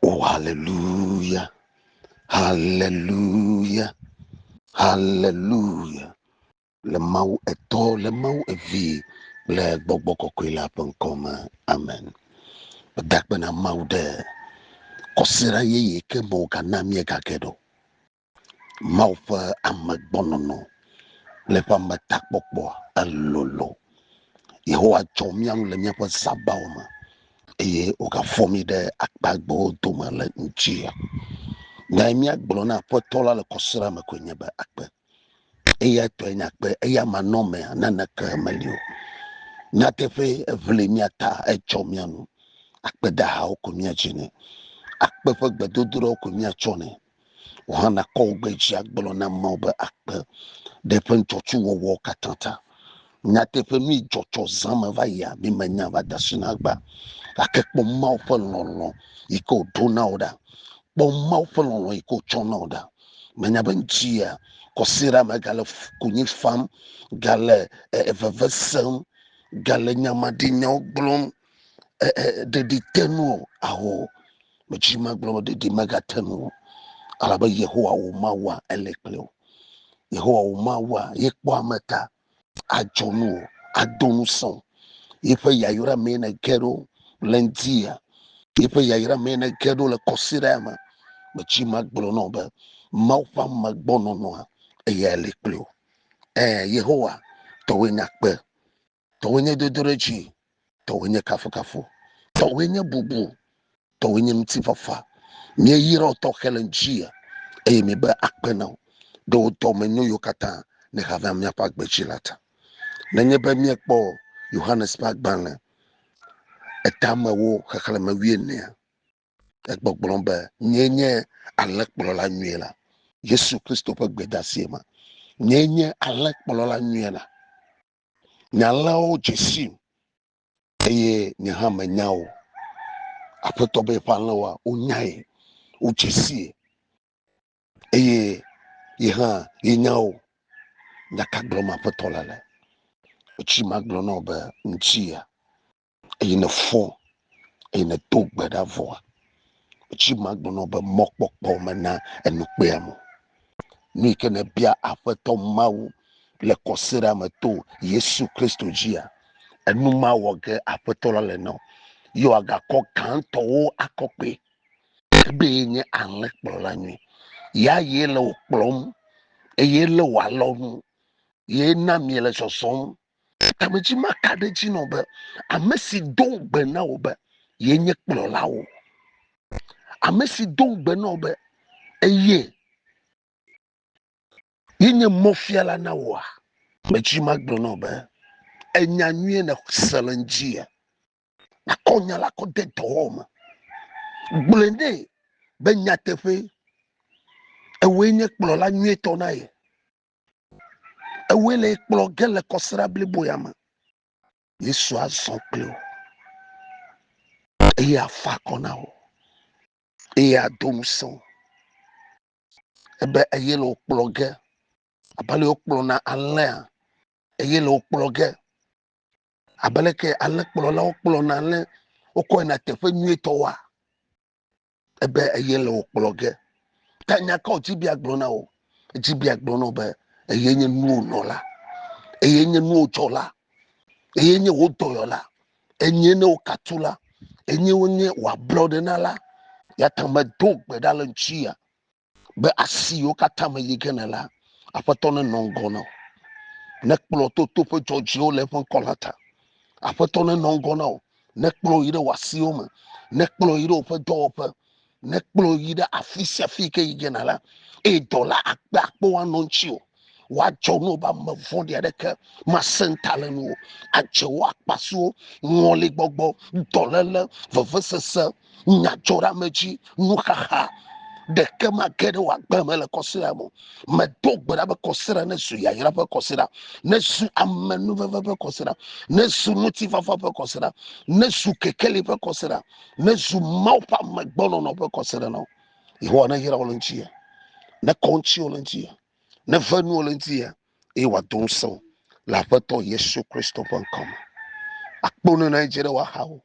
Oh, hallelujah. Hallelujah. Hallelujah. Le Mawu etɔ, le Mawu evi kple gbɔgbɔ kɔkɔe la ƒe ŋkɔ me. Amen. Meda akpe na Mawu ɖe kɔsiɖa yeye ke me wògana míegage ɖo. Mawu ƒe amegbɔnɔnɔ kple eƒe ametakpɔkpɔ elolo. Yehowa dzɔ mía ŋu le míaƒe zãbawo me eye wògafɔ mí ɖe agbagbewo dome le ŋutia. Nya yi míagblɔ na Aƒetɔ la le kɔsiɖa me koe nye be akpe. Eya tɔe nye akpe, eya manɔmea naneke meli o. Nyateƒe eʋli mía ta, edzɔ mía nu. Akpedahawo ko míadzi nɛ. Akpe ƒe gbedodoɖawo ko míatsɔ nɛ. Wò hã nàkɔ wò gbe dzi agblɔ na Mawu be akpe ɖe eƒe nutsɔtsuwɔwɔwo katã ta. Nyateƒe nu yi dzɔtsɔ zã me va yia, mi menya va da asi na agba. Gake kpɔ Mawu ƒe lɔlɔ̃ yi ke wòɖo na wò ɖa. Kpɔ Mawu ƒe lɔlɔ̃ yi ke wòtsɔ na wò ɖa. Menya be ŋutia kɔsiɖa me gale konyi fam, gale veve sem, gale nyamaɖinyawo gblɔm. Ɖeɖi te nu o. Aho. Medzi magblɔ be ɖeɖi megate nu o. Elabe Yehowa wò Mawua ele kple wò. Yehowa wò Mawua ye kpɔ ame ta. Adzɔ nu wò, ado ŋusẽ wò. Yeƒe yayra mee nège ɖo le ŋdia. Yeƒe yayra mee nège ɖo le kɔsiɖa me. Medzi magblɔ na wò be Mawu ƒe amegbɔnɔnɔa eyae li kpli wò. Ẽ, Yehowa tɔwòe nye akpe. Tɔwòe nye dodoɖedzi, tɔwòe nye kafukafu, tɔwòe nye bubu, tɔwòe nye ŋutifafa. Míeyra wò tɔxɛ le ŋutia eye míebe akpe na wò ɖe wò dɔmenyo yiwo katã nèha va míaƒe agbe dzi la ta. Nenye be míekpɔ Yohanes ƒe agbalẽ etamewo xexlẽme wuienea, egbɔgblɔ be nyee nye alẽkplɔla nyui la. Yesu Kristo ƒe gbedeasie ma. Nyee nye alẽkplɔla nyui la. Nye alẽwo dze sim eye nye hã menya wo. Aƒetɔ be yeƒe alẽwoa, wonyae, wodze sie eye ye hã yenya wo. Nya ka gblɔm Aƒetɔ la le? Etsi magblɔ na wò be ŋutia eye nèfɔ eye nèdo gbe ɖa vɔa, etsi magblɔ na wò be mɔkpɔkpɔ mena enu kpeam o. Nu yi ke nèbia Aƒetɔ Mawu le kɔsiɖa me to Yesu Kristo dzia, enu ma wɔ ge Aƒetɔ la le na wò. Ye wòagakɔ gãtɔwo akɔ kpee. Ebe ye nye alẽkplɔla nyui. Ya ye le wò kplɔm eye le wò alɔnu. Ye na miele zɔzɔm. Tamedzi maka ɖe edzi nɔ be ame si do ŋugbe na wò be ye nye kplɔla wò. Ame si do ŋugbe na wò be eye ye nye mɔfiala na wòa, medzi magblɔ na wò be enya nyuie nèse le ŋdzia. Nakɔ nya la kɔ de dɔwɔwɔ me. Gblɔe nɛ be nyateƒe ewòe nye kplɔla nyuietɔ na ye. Ewòe le kplɔ ge le kɔsiɖa blibo ya me. Yesu azɔ kpli wò eye afa akɔ na wò eye ado ŋusẽ wò. Ebe eye le wò kplɔ ge abe ale wokplɔna alẽa eye le wò kplɔ ge abe leke alẽkplɔlawo kplɔna alẽ wokɔ yina teƒe nyuietɔwoa ebe eye le wò kplɔ ge. Ta nya ka wòdzi be yeagblɔ na wò? Edzi be yeagblɔ na wò be eye nye nuwò nɔla, eye nye nuwò dzɔla, eye nye wò dɔyɔla, enye ne wò katula, enye wonye wò ablɔɖenala. Ya ta medo gbe ɖa le ŋutia be asi yiwo katã me yi ge nèlea, Aƒetɔ nenɔ ŋgɔ na wò. Nekplɔ to toƒe dzɔdzɔewo le eƒe ŋkɔ la ta. Aƒetɔ nenɔ ŋgɔ na wò. Nekplɔ yi ɖe wò asiwo me. Nekplɔ yi ɖe woƒe dɔwɔƒe. Nekplɔ yi ɖe afi sia afi yi ke yi ge nala. Eye dɔla akpe akpe woanɔ ŋutiwò. Woadzɔ nu be ame vɔ̃ɖi aɖeke masẽ ŋuta le nuwò. Adze wò akpasuwo, ŋɔligbɔgbɔ, dɔléle, vevesese, nyadzɔɖeamedzi, nuxaxa ɖeke mage ɖe wò agbe me le kɔsiɖa me o. Medo gbe ɖa be kɔsiɖa nezu yayra ƒe kɔsiɖa, nezu amenuveve ƒe kɔsiɖa, nezu ŋutifafa ƒe kɔsiɖa, nezu kekeli ƒe kɔsiɖa, nezu Mawu ƒe amegbɔnɔnɔ ƒe kɔsiɖa na wò. Yehowa neyra wò le ŋuti ya, nekɔ ŋutiwò le ŋuti ya, neve nuwò le ŋuti ya, eye wòado ŋusẽ wò le Aƒetɔ Yesu Kristo ƒe ŋkɔ me. Akpo nena dzi ɖe wò axawo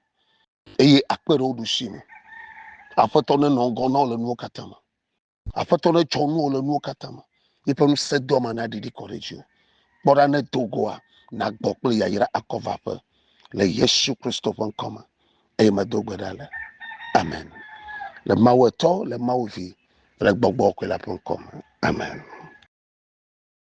eye akpe ɖe wò ɖusi me. Aƒetɔ nenɔ ŋgɔ na wò le nuwo katã me. Aƒetɔ netsɔ nuwò le nuwo katã me. Yiƒe ŋusẽdoame naɖiɖi kɔ ɖe dziwò. Kpɔ ɖa ne do goa, nàgbɔ kple yayra akɔvaƒe le Yesu Kristo ƒe ŋkɔ me. Eye medo gbe ɖa le. Amen. Le Mawu Etɔ, le Mawu Vi, le Gbɔgbɔ Kɔkɔe la ƒe ŋkɔ me. Amen.